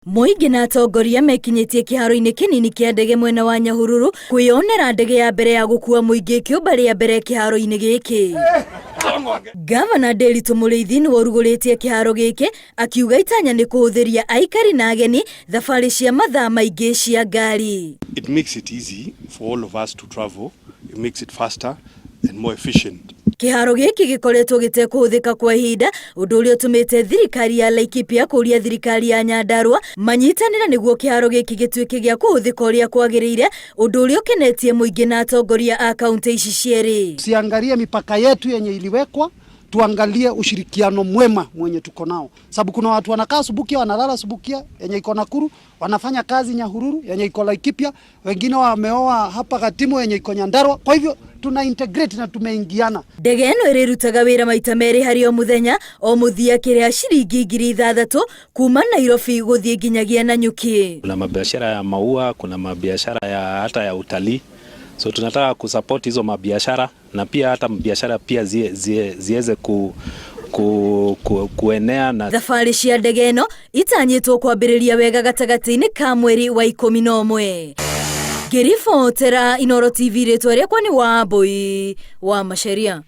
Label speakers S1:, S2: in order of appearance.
S1: Mũingĩ na atongoria mekinyĩtie kĩharo-inĩ kĩnini kĩa ndege mwena wa Nyahururu kwĩyonera ndege ya mbere ya gũkua mũingĩ ĩkĩũmba rĩa mbere kĩharo-inĩ gĩkĩ. Gavana Nderitu Mũrĩithi nĩwe ũrugũrĩtie kĩharo gĩkĩ akiuga itanya nĩ kũhũthĩria aikari na ageni thabarĩ cia mathaa maingĩ cia ngari.
S2: It makes it easy for all of us to travel, it makes it faster and more efficient.
S1: Kĩharo gĩkĩ gĩkoretwo gĩtekũhũthĩka kwa ihinda, ũndũ ũrĩa ũtũmĩte thirikari ya Laikipia kũria thirikari ya Nyandarua manyitanĩre nĩguo kĩharo gĩkĩ gĩtuĩke gĩa kũhũthĩka ũrĩa kwagĩrĩire, ũndũ ũrĩa ũkenetie mũingĩ na atongoria a kaunti ici cierĩ.
S3: Tusiangalie mipaka yetu yenye iliwekwa, tuangalie ushirikiano mwema mwenye tuko nao, sababu kuna watu wanakaa Subukia, wanalala Subukia yenye iko Nakuru, wanafanya kazi Nyahururu yenye iko Laikipia, wengine wameoa hapa Gatimu yenye iko Nyandarua. Kwa hivyo tuna integrate na tumeingiana.
S1: Ndege ĩno ĩrĩrutaga wĩra maita merĩ harĩ o mũthenya, o mũthia kĩrĩa ciringi 6000 kuma Nairobi gũthiĩ nginyagia Nanyuki.
S4: Kuna mabiashara ya maua, kuna mabiashara ya hata ya utalii, so tunataka kusupport hizo mabiashara na pia hata biashara pia ziweze ku, ku, ku, kuenea na
S1: Thabarĩ cia ndege ĩno itanyĩtwo kwambĩrĩria wega gatagatĩ-inĩ ka mweri wa 11. Ngĩribotera Inooro TV, rĩtwa rĩakwa nĩ Wambui wa Macharia.